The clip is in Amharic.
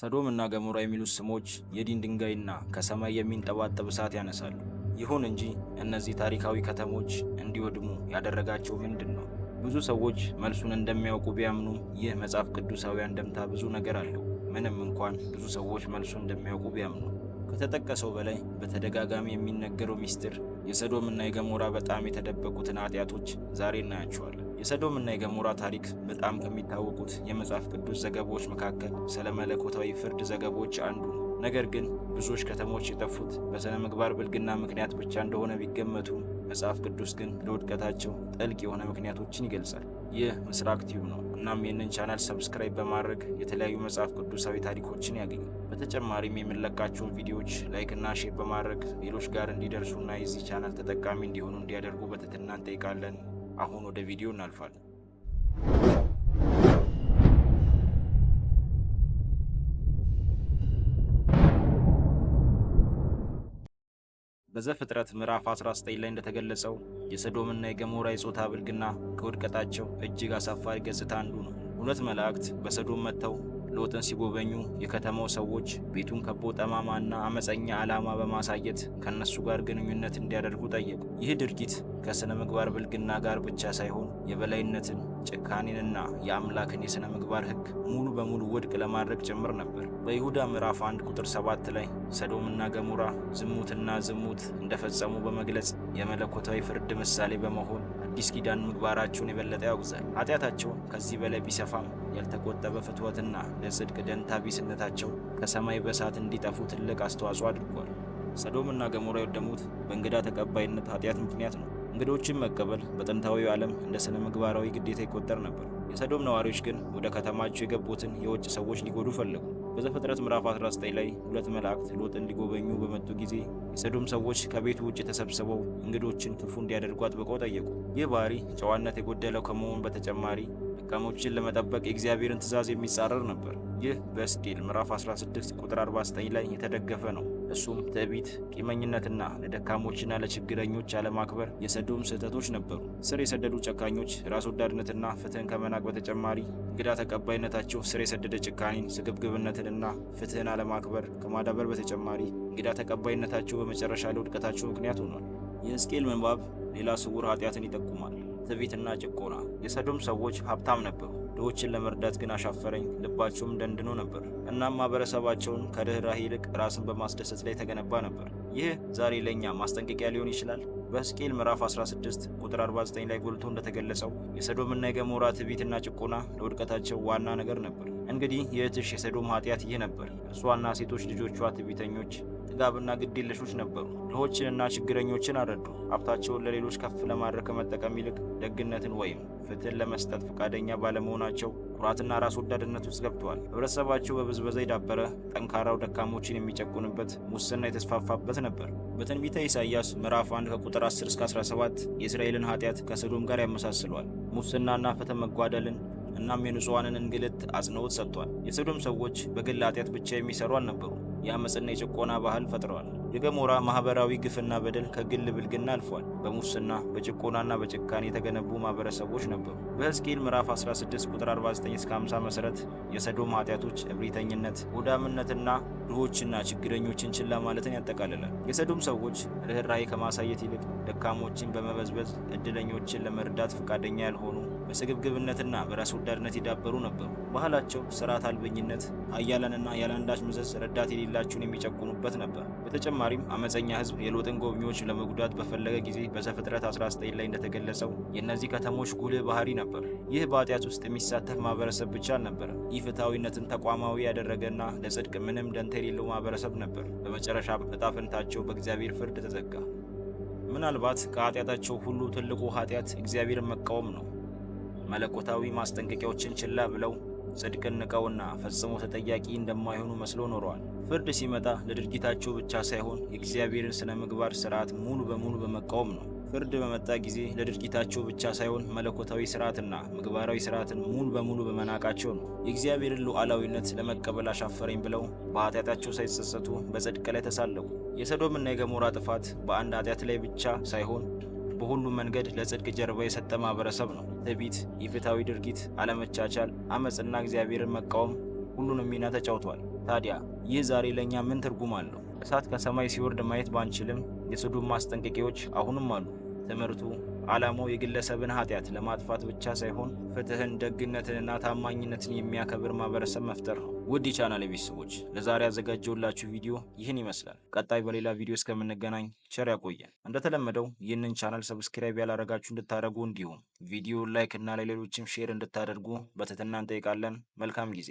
ሰዶም እና ገሞራ የሚሉት ስሞች የዲን ድንጋይና ከሰማይ የሚንጠባጠብ እሳት ያነሳሉ። ይሁን እንጂ እነዚህ ታሪካዊ ከተሞች እንዲወድሙ ያደረጋቸው ምንድን ነው? ብዙ ሰዎች መልሱን እንደሚያውቁ ቢያምኑም ይህ መጽሐፍ ቅዱሳዊ አንድምታ ብዙ ነገር አለው። ምንም እንኳን ብዙ ሰዎች መልሱን እንደሚያውቁ ቢያምኑ፣ ከተጠቀሰው በላይ በተደጋጋሚ የሚነገረው ሚስጥር የሰዶም እና የገሞራ በጣም የተደበቁትን ኃጢአቶች ዛሬ እናያቸዋለን። የሰዶም እና የገሞራ ታሪክ በጣም ከሚታወቁት የመጽሐፍ ቅዱስ ዘገባዎች መካከል ስለ መለኮታዊ ፍርድ ዘገባዎች አንዱ ነው። ነገር ግን ብዙዎች ከተሞች የጠፉት በሥነ ምግባር ብልግና ምክንያት ብቻ እንደሆነ ቢገመቱም፣ መጽሐፍ ቅዱስ ግን ለውድቀታቸው ጥልቅ የሆነ ምክንያቶችን ይገልጻል። ይህ ምስራቅ ቲዩብ ነው። እናም ይህንን ቻናል subscribe በማድረግ የተለያዩ መጽሐፍ ቅዱሳዊ ታሪኮችን ያገኙ። በተጨማሪም የምንለቃቸውን ቪዲዮዎች like እና share በማድረግ ሌሎች ጋር እንዲደርሱና የዚህ ቻናል ተጠቃሚ እንዲሆኑ እንዲያደርጉ በትህትና እንጠይቃለን። አሁን ወደ ቪዲዮ እናልፋለን። በዘፍጥረት ምዕራፍ 19 ላይ እንደተገለጸው የሰዶምና የገሞራ የጾታ ብልግና ከውድቀታቸው እጅግ አሳፋሪ ገጽታ አንዱ ነው። ሁለት መላእክት በሰዶም መጥተው ሎጥን ሲጎበኙ የከተማው ሰዎች ቤቱን ከቦ ጠማማና አመፀኛ ዓላማ በማሳየት ከነሱ ጋር ግንኙነት እንዲያደርጉ ጠየቁ። ይህ ድርጊት ከሥነ ምግባር ብልግና ጋር ብቻ ሳይሆን የበላይነትን፣ ጭካኔንና የአምላክን የሥነ ምግባር ሕግ ሙሉ በሙሉ ውድቅ ለማድረግ ጭምር ነበር። በይሁዳ ምዕራፍ 1 ቁጥር 7 ላይ ሰዶምና ገሞራ ዝሙትና ዝሙት እንደፈጸሙ በመግለጽ የመለኮታዊ ፍርድ ምሳሌ በመሆን አዲስ ኪዳን ምግባራቸውን የበለጠ ያወግዛል። ኃጢአታቸው ከዚህ በላይ ቢሰፋም ያልተቆጠበ ፍትወትና ለጽድቅ ደንታ ቢስነታቸው ከሰማይ በእሳት እንዲጠፉ ትልቅ አስተዋጽኦ አድርጓል። ሰዶምና ገሞራ የወደሙት በእንግዳ ተቀባይነት ኃጢአት ምክንያት ነው። እንግዶችን መቀበል በጥንታዊው ዓለም እንደ ስነ ምግባራዊ ግዴታ ይቆጠር ነበር። የሰዶም ነዋሪዎች ግን ወደ ከተማቸው የገቡትን የውጭ ሰዎች ሊጎዱ ፈለጉ። በዘፍጥረት ምዕራፍ 19 ላይ ሁለት መላእክት ሎጥን ሊጎበኙ በመጡ ጊዜ የሰዶም ሰዎች ከቤቱ ውጭ ተሰብስበው እንግዶችን ክፉ እንዲያደርጉ አጥብቀው ጠየቁ። ይህ ባህሪ ጨዋነት የጎደለው ከመሆኑ በተጨማሪ ደካሞችን ለመጠበቅ የእግዚአብሔርን ትእዛዝ የሚጻረር ነበር። ይህ በሕዝቅኤል ምዕራፍ 16 ቁጥር 49 ላይ የተደገፈ ነው። እሱም ትዕቢት፣ ቂመኝነትና ለደካሞችና ለችግረኞች አለማክበር የሰዶም ስህተቶች ነበሩ። ስር የሰደዱ ጨካኞች፣ ራስ ወዳድነትና ፍትህን ከመናቅ በተጨማሪ እንግዳ ተቀባይነታቸው ስር የሰደደ ጭካኔን፣ ስግብግብነትንና ፍትህን አለማክበር ከማዳበር በተጨማሪ እንግዳ ተቀባይነታቸው በመጨረሻ ለውድቀታቸው ምክንያት ሆኗል። የሕዝቅኤል ምንባብ ሌላ ስውር ኃጢአትን ይጠቁማል። ትዕቢትና ጭቆና። የሰዶም ሰዎች ሀብታም ነበሩ። ድሆችን ለመርዳት ግን አሻፈረኝ፣ ልባቸውም ደንድኖ ነበር። እናም ማህበረሰባቸውን ከርኅራኄ ይልቅ ራስን በማስደሰት ላይ የተገነባ ነበር። ይህ ዛሬ ለእኛ ማስጠንቀቂያ ሊሆን ይችላል። በሕዝቅኤል ምዕራፍ 16 ቁጥር 49 ላይ ጎልቶ እንደተገለጸው የሰዶምና የገሞራ ትዕቢትና ጭቆና ለውድቀታቸው ዋና ነገር ነበር። እንግዲህ የእህትሽ የሰዶም ኃጢአት ይህ ነበር። እርሷና ሴቶች ልጆቿ ትዕቢተኞች፣ ጥጋብና ግዴለሾች ነበሩ። ድሆችንና ችግረኞችን አረዱ። ሀብታቸውን ለሌሎች ከፍ ለማድረግ ከመጠቀም ይልቅ ደግነትን ወይም ፍትህን ለመስጠት ፈቃደኛ ባለመሆናቸው ኩራትና ራስ ወዳድነት ውስጥ ገብተዋል። ህብረተሰባቸው በብዝበዛ የዳበረ፣ ጠንካራው ደካሞችን የሚጨቁንበት፣ ሙስና የተስፋፋበት ነበር። በትንቢተ ኢሳይያስ ምዕራፍ 1 ከቁጥር 10 እስከ 17 የእስራኤልን ኃጢአት ከሰዶም ጋር ያመሳስለዋል። ሙስናና ፍትህ መጓደልን እናም የንጹሐንን እንግልት አጽንዖት ሰጥቷል። የሰዶም ሰዎች በግል ኃጢአት ብቻ የሚሰሩ አልነበሩ። የአመፅና የጭቆና ባህል ፈጥረዋል። የገሞራ ማህበራዊ ግፍና በደል ከግል ብልግና አልፏል። በሙስና፣ በጭቆናና በጭካኔ የተገነቡ ማህበረሰቦች ነበሩ። በሕዝቅኤል ምዕራፍ 16 ቁጥር 49 እስከ 50 መሰረት የሰዶም ኃጢአቶች እብሪተኝነት፣ ሆዳምነትና ድሆችና ችግረኞችን ችላ ማለትን ያጠቃልላል። የሰዶም ሰዎች ርኅራኄ ከማሳየት ይልቅ ደካሞችን በመበዝበዝ እድለኞችን ለመርዳት ፈቃደኛ ያልሆኑ፣ በስግብግብነትና በራስ ወዳድነት የዳበሩ ነበሩ። ባህላቸው ስርዓት አልበኝነት፣ ኃያላንና ያለአንዳች መዘዝ ረዳት የሌላቸውን የሚጨቁኑበት ነበር። በተጨማሪም አመፀኛ ሕዝብ የሎጥን ጎብኚዎች ለመጉዳት በፈለገ ጊዜ በዘፍጥረት 19 ላይ እንደተገለጸው የእነዚህ ከተሞች ጉልህ ባህሪ ነበር። ይህ በኃጢአት ውስጥ የሚሳተፍ ማህበረሰብ ብቻ አልነበረም። ኢፍትሐዊነትን ተቋማዊ ያደረገና ለጽድቅ ምንም ደንታ የሌለው ማህበረሰብ ነበር። በመጨረሻም ዕጣ ፈንታቸው በእግዚአብሔር ፍርድ ተዘጋ። ምናልባት ከኃጢአታቸው ሁሉ ትልቁ ኃጢአት እግዚአብሔርን መቃወም ነው። መለኮታዊ ማስጠንቀቂያዎችን ችላ ብለው ጽድቅን ንቀውና ፈጽሞ ተጠያቂ እንደማይሆኑ መስሎ ኖረዋል። ፍርድ ሲመጣ ለድርጊታቸው ብቻ ሳይሆን የእግዚአብሔርን ስነ ምግባር ስርዓት ሙሉ በሙሉ በመቃወም ነው። ፍርድ በመጣ ጊዜ ለድርጊታቸው ብቻ ሳይሆን መለኮታዊ ስርዓትና ምግባራዊ ስርዓትን ሙሉ በሙሉ በመናቃቸው ነው። የእግዚአብሔርን ሉዓላዊነት ለመቀበል አሻፈረኝ ብለው በኃጢአታቸው ሳይጸጸቱ በጽድቅ ላይ ተሳለቁ። የሰዶምና የገሞራ ጥፋት በአንድ ኃጢአት ላይ ብቻ ሳይሆን በሁሉም መንገድ ለጽድቅ ጀርባ የሰጠ ማህበረሰብ ነው። ትዕቢት፣ ኢፍትሐዊ ድርጊት፣ አለመቻቻል፣ አመፅና እግዚአብሔርን መቃወም ሁሉንም ሚና ተጫውተዋል። ታዲያ ይህ ዛሬ ለእኛ ምን ትርጉም አለው? እሳት ከሰማይ ሲወርድ ማየት ባንችልም የሰዶም ማስጠንቀቂያዎች አሁንም አሉ። ትምህርቱ ዓላማው የግለሰብን ኃጢአት ለማጥፋት ብቻ ሳይሆን ፍትህን፣ ደግነትንና ታማኝነትን የሚያከብር ማህበረሰብ መፍጠር ነው። ውድ የቻናል ቤተሰቦች፣ ለዛሬ ያዘጋጀሁላችሁ ቪዲዮ ይህን ይመስላል። ቀጣይ በሌላ ቪዲዮ እስከምንገናኝ ቸር ያቆየን። እንደተለመደው ይህንን ቻናል subscribe ያላረጋችሁ እንድታደርጉ እንዲሁም ቪዲዮ like እና ለሌሎችም share እንድታደርጉ በትህትና እንጠይቃለን። መልካም ጊዜ።